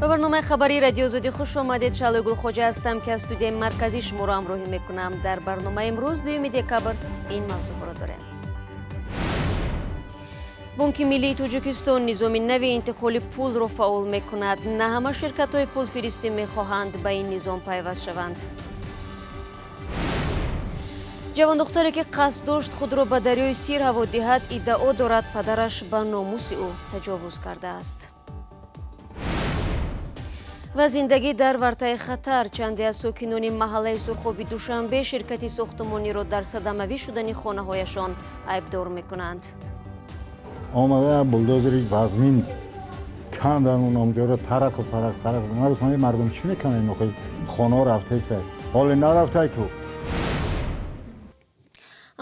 Ба барномаи хабарии Радиои Озодӣ хуш омадед. Шаҳлои Гулхоҷа ҳастам, ки аз студияи марказӣ шуморо ҳамроҳӣ мекунам. Дар барномаи имрӯз, 2 декабр, ин мавзӯъҳоро дорем. Бонки Миллии Тоҷикистон низоми нави интиқоли пулро фаъол мекунад. На ҳама ширкатҳои пулфиристӣ мехоҳанд ба ин низом пайваст шаванд. Ҷавондухтаре, ки қасд дошт худро ба дарёи Сир ҳаво диҳад, иддао дорад, падараш ба номуси ӯ таҷовуз кардааст. Ва зиндагӣ дар вартаи хатар. Чанде аз сокинони маҳаллаи Сурхоби Душанбе ширкати сохтмониро дар садамавӣ шудани хонаҳояшон айбдор мекунанд. Омада булдозери вазмин кандан, онҷоро тараку парак тарак. Ман мардум чӣ мекунанд? Хонаҳо рафтаиста, ҳоле нарафтай ту.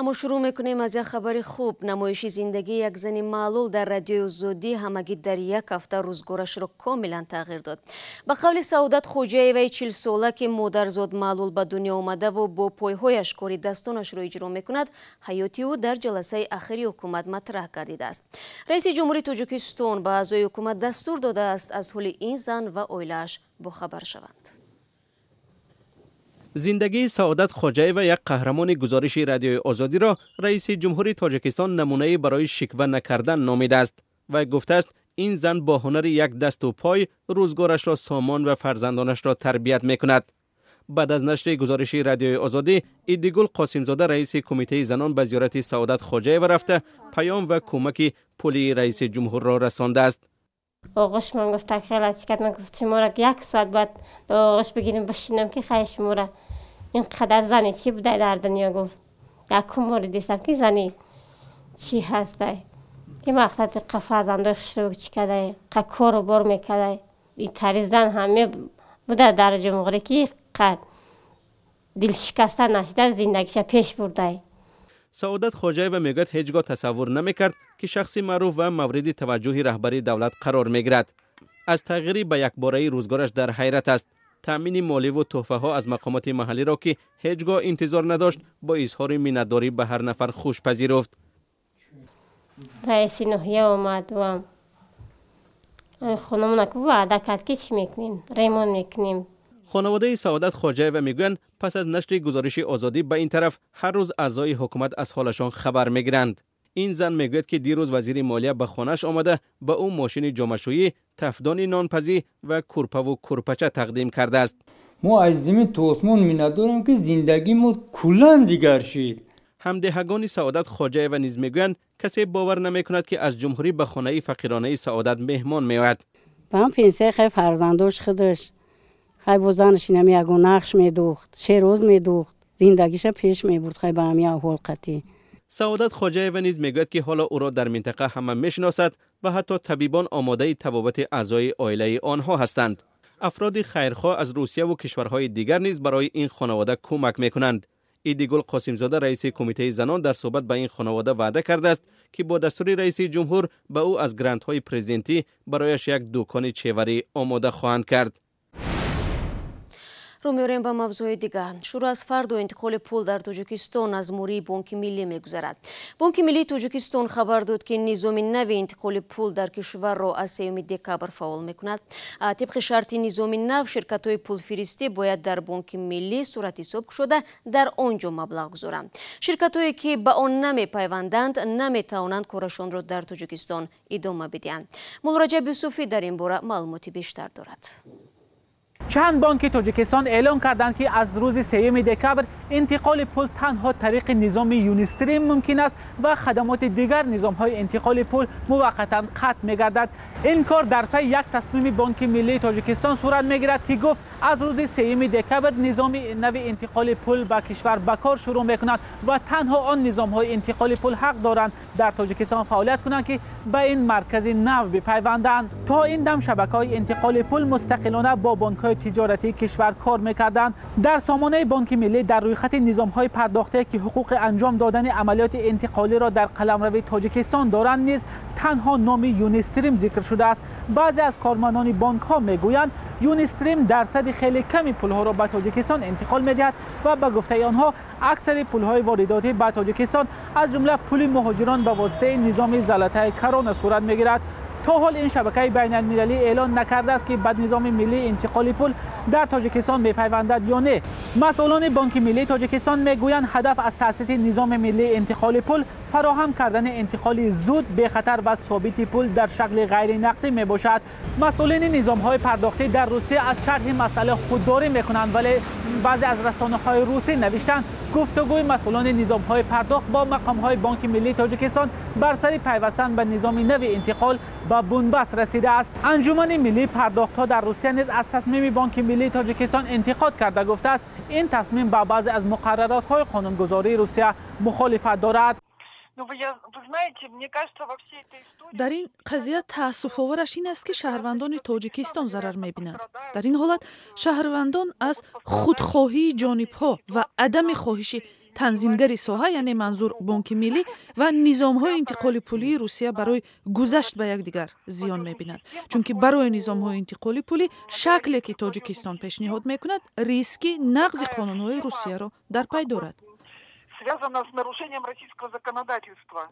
Аммо шурӯъ мекунем аз як хабари хуб. Намоиши зиндагии як зани маълул дар Радиои Озодӣ ҳамагӣ дар як ҳафта рӯзгорашро комилан тағйир дод. Ба қавли Саодат Хоҷаеваи 40-сола, ки модарзод маълул ба дунё омадаву бо пойҳояш кори дастонашро иҷро мекунад, ҳаёти ӯ дар ҷаласаи ахири ҳукумат матраҳ гардидааст. Раиси Ҷумҳурии Тоҷикистон ба аъзои ҳукумат дастур додааст, аз ҳоли ин зан ва оилааш бохабар шаванд. Зиндагии Саодат Хоҷаева, як қаҳрамони гузориши Радиои Озодиро, раиси ҷумҳури Тоҷикистон намунае барои шиква накардан номидааст ва гуфтааст, ин зан бо ҳунари як дасту пой рӯзгорашро сомон ва фарзандонашро тарбият мекунад. Баъд аз нашри гузориши Радиои Озодӣ, Иддигул Қосимзода, раиси Кумитаи занон, ба зиёрати Саодат Хоҷаева рафта, паём ва кӯмаки пулии раиси ҷумҳурро расондааст. Оғӯш ман гуфта, хеле чӣ кард, ман гуфт, шуморо як соат бояд оғӯш бигирем, бишинам, ки хай, шуморо ин қадар зани чӣ будай дар дунё, гуфт, якум бори дидам, ки зани чӣ ҳастай, ки мақсади қа фарзандои хушрӯ чӣ кардай, қа кору бор мекардай. Итари зан ҳаме буда дар ҷумҳурӣ, ки қа дилшикаста нашида, зиндагиша пеш бурдай. Саодат Хоҷаева мегӯяд, ҳеҷ гоҳ тасаввур намекард, ки шахси маъруф ва мавриди таваҷҷӯҳи раҳбари давлат қарор мегирад. Аз тағйири ба якбораи рӯзгораш дар ҳайрат аст. Таъмини моливу тӯҳфаҳо аз мақомоти маҳаллиро, ки ҳеҷ гоҳ интизор надошт, бо изҳори миннатдорӣ ба ҳар нафар хуш пазируфт. Раиси ноҳия омад ва хонамона ваъда кард, ки чӣ мекунем, ремонт мекунем. Хонаводаи Саодат Хоҷаева мегӯянд, пас аз нашри гузориши Озодӣ ба ин тараф ҳар рӯз аъзои ҳукумат аз ҳолашон хабар мегиранд. Ин зан мегӯяд, ки дирӯз вазири молия ба хонааш омада, ба ӯ мошини ҷомашӯӣ, тафдони нонпазӣ ва курпаву курпача тақдим кардааст. Мо аз замин то осмон миннатдорам, ки зиндагии мо куллан дигар шид. Ҳамдеҳагони Саодат Хоҷаева низ мегӯянд, касе бовар намекунад, ки аз ҷумҳурӣ ба хонаи фақиронаи Саодат меҳмон меояд. Ба ҳам пенсия хай, фарзандош худаш хай, бо занаш инами ягон нақш медӯхт, шероз медӯхт, зиндагиша пеш мебурд, хай, ба ҳами аҳвол қатъӣ. Саодат Хоҷаева низ мегӯяд, ки ҳоло ӯро дар минтақа ҳама мешиносад ва ҳатто табибон омодаи табобати аъзои оилаи онҳо ҳастанд. Афроди хайрхоҳ аз Русияву кишварҳои дигар низ барои ин хонавода кӯмак мекунанд. Иддигул Қосимзода, раиси Кумитаи занон, дар суҳбат ба ин хонавода ваъда кардааст, ки бо дастури раиси ҷумҳур ба ӯ аз грантҳои президентӣ барояш як дукони чеварӣ омода хоҳанд кард. Рӯ меорем ба мавзӯи дигар. Шурӯъ аз фардо интиқоли пул дар Тоҷикистон аз муҳри Бонки Миллӣ мегузарад. Бонки Миллии Тоҷикистон хабар дод, ки низоми нави интиқоли пул дар кишварро аз 3 декабр фаъол мекунад. Тибқи шарти низоми нав, ширкатҳои пулфиристӣ бояд дар Бонки Миллӣ суратҳисоб кушода, дар он ҷо маблағ гузоранд. Ширкатҳое, ки ба он намепайванданд, наметавонанд корашонро дар Тоҷикистон идома бидиҳанд. Муллораҷаб Юсуфӣ дар ин бора маълумоти бештар дорад. Чанд бонки Тоҷикистон эълон карданд, ки аз рӯзи 3 декабр интиқоли пул танҳо тариқи низоми Юнистрим мумкин аст ва хадамоти дигар низомҳои интиқоли пул муваққатан қатъ мегардад. Ин кор дар пай як тасмими Бонки Миллии Тоҷикистон сурат мегирад, ки гуфт, аз рӯзи 3 декабр низоми нави интиқоли пул ба кишвар ба кор шурӯъ мекунад ва танҳо он низомҳои интиқоли пул ҳақ доранд дар Тоҷикистон фаъолият кунанд, ки ба ин маркази нав бипайванданд. То ин дам шабакаҳои интиқоли пул мустақилона бо бонкҳои тиҷоратии кишвар кор мекарданд. Дар сомонаи Бонки Миллӣ дар рӯйхати низомҳои пардохтие, ки ҳуқуқи анҷом додани амалиёти интиқолиро дар қаламрави Тоҷикистон доранд, низ танҳо номи Юнистрим зикр шудааст. Баъзе аз кормандони бонкҳо мегӯянд, Юнистрим дарсади хеле ками пулҳоро ба Тоҷикистон интиқол медиҳад ва ба гуфтаи онҳо аксари пулҳои воридотӣ ба Тоҷикистон, аз ҷумла пули муҳоҷирон, ба воситаи низоми Золотая корона сурат мегирад. То ҳол ин шабакаи байналмилалӣ эълон накардааст, ки ба низоми миллии интиқоли пул дар Тоҷикистон мепайвандад ё не. Масъулони Бонки Миллии Тоҷикистон мегӯянд, ҳадаф аз таъсиси низоми миллии интиқоли пул фароҳам кардани интиқоли зуд, бехатар ва собити пул дар шакли ғайринақдӣ мебошад. Масъулини низомҳои пардохтӣ дар Русия аз шарҳи масъала худдорӣ мекунанд, вале баъзе аз расонаҳои русӣ навиштанд, гуфтугӯи масъулони низомҳои пардохт бо мақомҳои Бонки Миллии Тоҷикистон бар сари пайвастан ба низоми нави интиқол ба бунбаст расидааст. Анҷумани миллии пардохтҳо дар Русия низ аз тасмими Бонки Миллии Тоҷикистон интиқод карда гуфтааст, ин тасмим ба баъзе аз муқарраротҳои қонунгузории Русия мухолифат дорад. Дар ин қазия таассуфовараш ин аст, ки шаҳрвандони Тоҷикистон зарар мебинанд. Дар ин ҳолат шаҳрвандон аз худхоҳии ҷонибҳо ва адами хоҳиши танзимгари соҳа, яъне манзур Бонки Миллӣ ва низомҳои интиқоли пулии Русия, барои гузашт ба якдигар зиён мебинанд, чунки барои низомҳои интиқоли пулӣ шакле, ки Тоҷикистон пешниҳод мекунад, риски нақзи қонунҳои Русияро дар пай дорад. Связано с нарушением российского законодательства.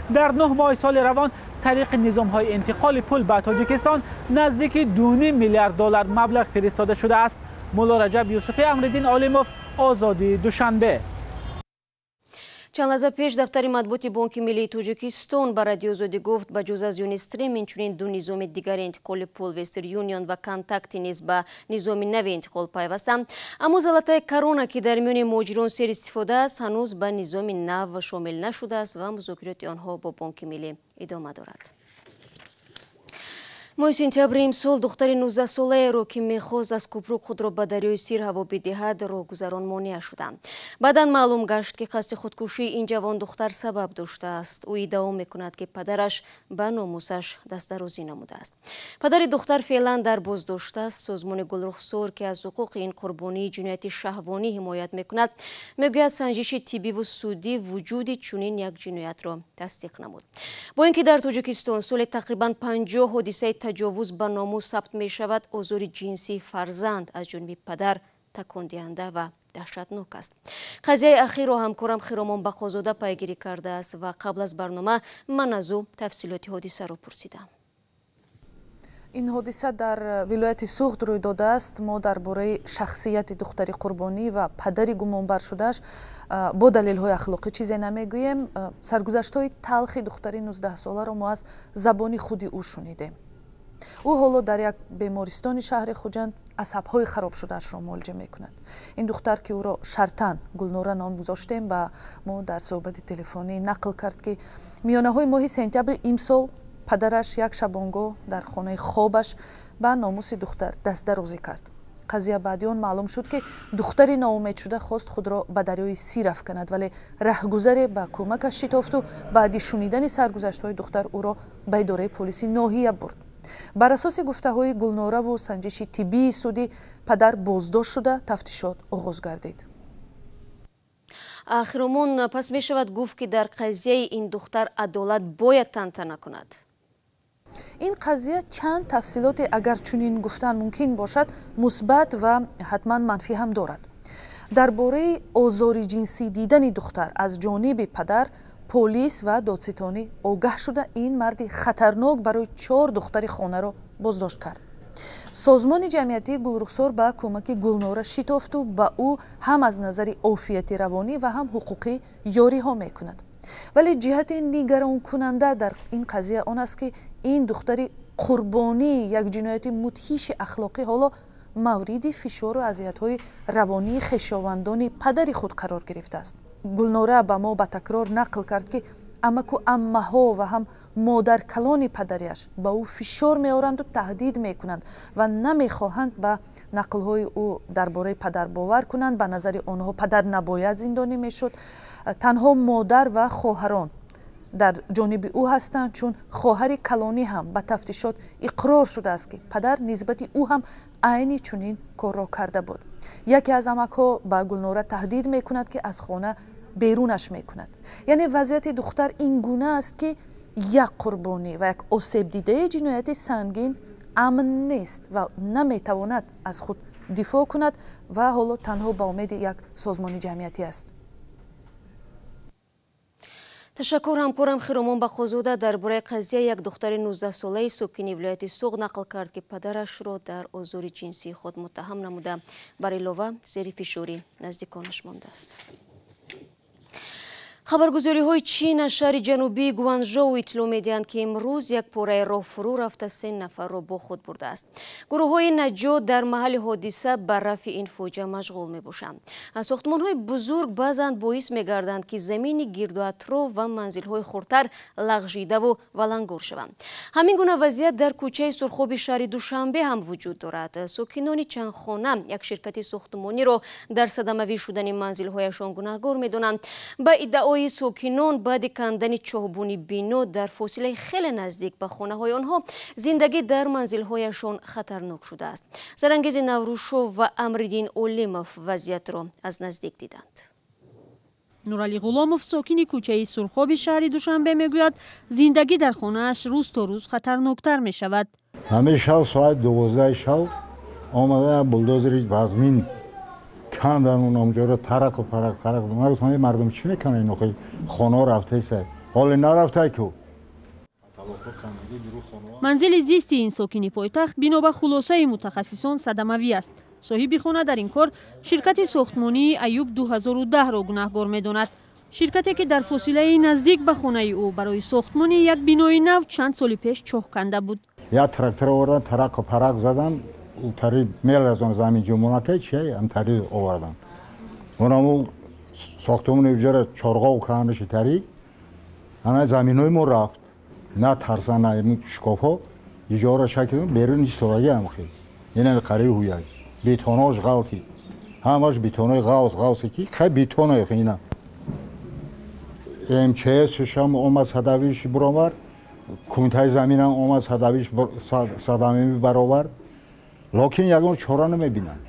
Дар 9 моҳи соли равон тариқи низомҳои интиқоли пул ба Тоҷикистон наздики 2,5 миллиард доллар маблағ фиристода шудааст. Мулло Раҷаб Юсуфӣ, Амриддин Олимов, Озодӣ, Душанбе. Чанд лаҳза пеш дафтари матбуоти Бонки Миллии Тоҷикистон ба Радиои Озодӣ гуфт, ба ҷуз аз Юнистрим инчунин ду низоми дигари интиқоли пул, Вестерн Юнион ва Контакти, низ ба низоми нави интиқол пайвастанд. Аммо Золотая Корона, ки дар миёни муҳоҷирон сер истифода аст, ҳанӯз ба низоми нав шомил нашудааст ва музокироти онҳо бо Бонки Миллӣ идома дорад. Моҳи сентябри имсол духтари 19-солаеро, ки мехост аз кӯпрук худро ба дарёи Сир ҳаво бидиҳад, роҳгузарон монеа шуданд. Баъдан маълум гашт, ки қасди худкушии ин ҷавондухтар сабаб доштааст. Ӯ иддао мекунад, ки падараш ба номусаш дастдарозӣ намудааст. Падари духтар феълан дар боздошт аст. Созмони Гулрухсор, ки аз ҳуқуқи ин қурбонии ҷинояти шаҳвонӣ ҳимоят мекунад, мегӯяд, санҷиши тиббиву судӣ вуҷуди чунин як ҷиноятро тасдиқ намуд. Бо ин ки дар Тоҷикистон соли тақрибан 50 ҳодисаи таҷовуз ба номус сабт мешавад, озори ҷинсии фарзанд аз ҷониби падар такондиҳанда ва даҳшатнок аст. Қазияи ахирро ҳамкорам Хиромон Бақозода пайгирӣ кардааст ва қабл аз барнома ман аз ӯ тафсилоти ҳодисаро пурсидам. Ин ҳодиса дар вилояти Суғд рӯй додааст. Мо дар бораи шахсияти духтари қурбонӣ ва падари гумонбаршудааш бо далелҳои ахлоқӣ чизе намегӯем. Саргузаштҳои талхи духтари 19-соларо мо аз забони худи ӯ шунидем. Ӯ ҳоло дар як бемористони шаҳри Хуҷанд асабҳои харобшудаашро муолиҷа мекунад. Ин духтар, ки ӯро шартан Гулнора ном гузоштем, ба мо дар суҳбати телефонӣ нақл кард, ки миёнаҳои моҳи сентябри имсол падараш як шабонгоҳ дар хонаи хобаш ба номуси духтар дастдарозӣ кард. Қазия баъди он маълум шуд, ки духтари ноумедшуда хост худро ба дарёи Сир афканад, вале раҳгузаре ба кӯмакаш шитофту баъди шунидани саргузаштҳои духтар ӯро ба идораи полиси ноҳия бурд. Бар асоси гуфтаҳои Гулнораву санҷиши тиббии судӣ, падар боздошт шуда, тафтишот оғоз гардид. Хиромон, пас мешавад гуфт, ки дар қазияи ин духтар адолат бояд тантана кунад? Ин қазия чанд тафсилоте, агар чунин гуфтан мумкин бошад, мусбат ва ҳатман манфӣ ҳам дорад. Дар бораи озори ҷинсӣ дидани духтар аз ҷониби падар полис ва додситонӣ огаҳ шуда, ин марди хатарнок барои чор духтари хонаро боздошт кард. Созмони ҷамъиятии Гулрухсор ба кӯмаки Гулнора шитофту ба ӯ ҳам аз назари офияти равонӣ ва ҳам ҳуқуқӣ ёриҳо мекунад. Вале ҷиҳати нигаронкунанда дар ин қазия он аст, ки ин духтари қурбонии як ҷинояти мудҳиши ахлоқӣ ҳоло мавриди фишору азиятҳои равонии хешовандони падари худ қарор гирифтааст. Гулнора ба мо ба такрор нақл кард, ки амаку аммаҳо ва ҳам модаркалони падарияш ба ӯ фишор меоранду таҳдид мекунанд ва намехоҳанд ба нақлҳои ӯ дар бораи падар бовар кунанд. Ба назари онҳо, падар набояд зиндонӣ мешуд. Танҳо модар ва хоҳарон дар ҷониби ӯ ҳастанд, чун хоҳари калонӣ ҳам ба тафтишот иқрор шудааст, ки падар нисбати ӯ ҳам айни чунин корро карда буд. Яке аз амакҳо ба Гулнора таҳдид мекунад, ки аз хона берунаш мекунад. Яъне вазъияти духтар ин гуна аст, ки як қурбонӣ ва як осебдидаи ҷинояти сангин амн нест ва наметавонад аз худ дифоъ кунад ва ҳоло танҳо ба умеди як созмони ҷамъиятӣ аст. Ташаккур. Ҳамкорам Хиромон Бақозода дар бораи қазия як духтари 19-солаи сокини вилояти Суғд нақл кард, ки падарашро дар озори ҷинсии худ муттаҳам намуда, бар илова зери фишори наздиконаш мондааст. Хабаргузориҳои Чин аз шаҳри ҷанубии Гуанжоу иттилоъ медиҳанд, ки имрӯз як пораи роҳ фурӯ рафта 3 нафарро бо худ бурдааст. Гурӯҳҳои наҷот дар маҳалли ҳодиса ба рафъи ин фоҷиа машғул мебошанд. Сохтмонҳои бузург баъзан боис мегарданд, ки замини гирду атроф ва манзилҳои хурдтар лағжидаву валангор шаванд. Ҳамин гуна вазъият дар кӯчаи Сурхоби шаҳри Душанбе ҳам вуҷуд дорад. Сокинони чанд хона як ширкати сохтмониро дар садамавӣ шудани манзилҳояшон гунаҳгор медонанд. Ба иддаои сокинон, баъди кандани чоҳбуни бино дар фосилаи хеле наздик ба хонаҳои онҳо, зиндагӣ дар манзилҳояшон хатарнок шудааст. Зарангези Наврӯшов ва Амриддин Олимов вазъиятро аз наздик диданд. Нуралӣ Ғуломов, сокини кӯчаи Сурхоби шаҳри Душанбе, мегӯяд, зиндагӣ дар хонааш рӯз то рӯз хатарноктар мешавад. Ҳамин шав соат 12 шав омада булдозери вазмин кандан онҷоро тарақ парақ тарақ. Ман гуфтам, мардум чӣ мекунанд ин охи, хона рафтаиса, ҳоле нарафтай ку. Манзили зисти ин сокини пойтахт бино ба хулосаи мутахассисон садамавӣ аст. Соҳиби хона дар ин кор ширкати сохтмонии Аюб 2010-ро гунаҳгор медонад. Ширкате ки дар фосилаи наздик ба хонаи ӯ барои сохтмони як бинои нав чанд соли пеш чоҳ канда буд. Як трактор овардан, тарақ парақ задан, тари мелазон замин ҷумонака чи ам тари овардан. Онаму сохтмони ҷара чорғов кандаши тари ана заминҳои мо рафт. На тарса, на шкофҳо иҷора шакл берун истодаги ам хел. Инами қариби ҳуяк. Бетонош ғалти. Ҳамаш бетонои ғавс, ғавсе ки хай бетоное ина. МЧС шам омад, садавиш буровард, кумитаи заминам омад, садавиш садамими баровард. Лекин ягон чора намебинанд.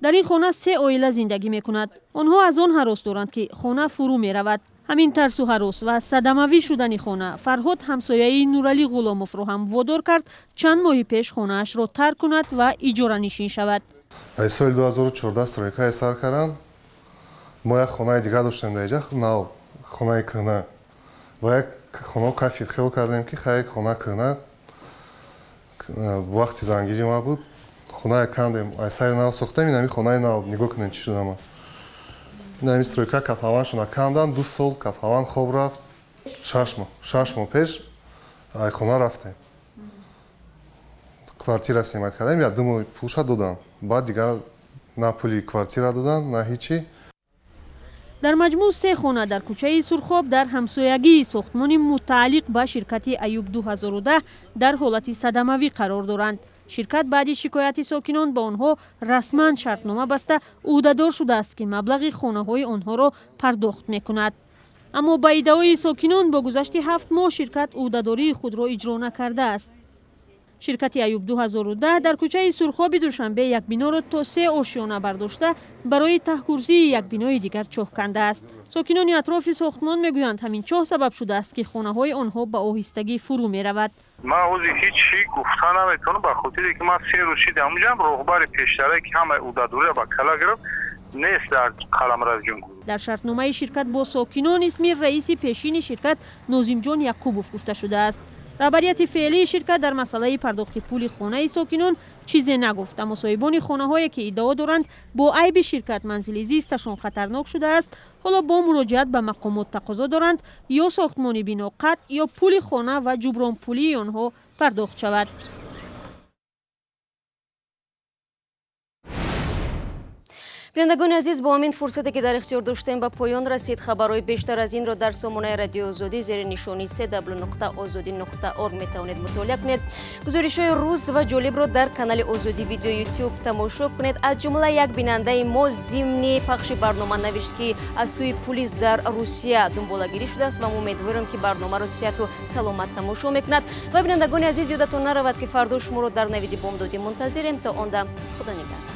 Дар ин хона 3 оила зиндагӣ мекунад. Онҳо аз он ҳарос доранд, ки хона фурӯ меравад. Ҳамин тарсу ҳарос ва садамавӣ шудани хона Фарҳод, ҳамсояи Нуралӣ Ғуломовро ҳам водор кард чанд моҳи пеш хонаашро тарк кунад ва иҷоранишин шавад. Аз соли 2014 стройкае сар карданд. Мо як хонаи дигар доштем дар инҷа, нав хонаи кӯҳна. Ва як хона кафи хел кардем, ки хай хона кӯҳна, вақти зангирӣ ма буд, хонае кандем, аз сари нав сохтем. Ин ҳамин хонаи нав, нигоҳ кунед, чӣ шудама. Ин ҳамин стройка кафаваншона кандан, 2 сол кафаван хоб рафт. 6 моҳ пеш ай хона рафтем, квартира снимать кардем, я 2 моҳ пулша додам, баъд дигар на пули квартира додан, на ҳичи. Дар маҷмӯъ 3 хона дар кӯчаи Сурхоб дар ҳамсоягии сохтмони мутааллиқ ба ширкати Аюб 2010 дар ҳолати садамавӣ қарор доранд. Ширкат баъди шикояти сокинон ба онҳо расман шартнома баста ӯҳдадор шудааст, ки маблағи хонаҳои онҳоро пардохт мекунад. Аммо ба иддаои сокинон бо гузашти 7 моҳ ширкат ӯҳдадории худро иҷро накардааст. Ширкати Аюб 2010 дар кӯчаи Сурхоби Душанбе як биноро то 3 ошёна бардошта барои таҳкурсии як бинои дигар чоҳ кандааст. Сокинони атрофи сохтмон мегӯянд, ҳамин чоҳ сабаб шудааст, ки хонаҳои онҳо ба оҳистагӣ фурӯ меравад. Ман ҳозир ҳеҷ чӣ гуфта наметавонам, ба хотире ки ман 3 рӯз шидам ҳамунҷам, роҳбари пештарае ки ҳамаи ӯҳдадориро ба кала гирифт нест дар қаламрави ҷумҳурӣ. Дар шартномаи ширкат бо сокинон исми раиси пешини ширкат Нозимҷон Яқубов гуфта шудааст. Раҳбарияти феълии ширкат дар масъалаи пардохти пули хонаи сокинон чизе нагуфт, аммо соҳибони хонаҳое ки иддао доранд бо айби ширкат манзили зисташон хатарнок шудааст, ҳоло бо муроҷиат ба мақомот тақозо доранд ё сохтмони бино қатъ, ё пули хона ва ҷубронпулии онҳо пардохт шавад. Бинандагони азиз, бо ҳамин фурсате ки дар ихтиёр доштем ба поён расид. Хабарҳои бештар аз инро дар сомонаи Радиои Озодӣ зери нишони cw.ozodi.org метавонед мутолиа кунед. Гузоришҳои рӯз ва ҷолибро дар канали Озодӣ видео YouTube тамошо кунед. Аз ҷумла як бинандаи мо зимни пахши барнома навишт, ки аз сӯи пулис дар Русия дунболагирӣ шудааст ва мо умедворем, ки барномаро сиҳату саломат тамошо мекунад. Ва бинандагони азиз, ёдатон наравад, ки фардо шуморо дар навиди бомдодӣ мунтазирем. То он дам Худо нигаҳдор.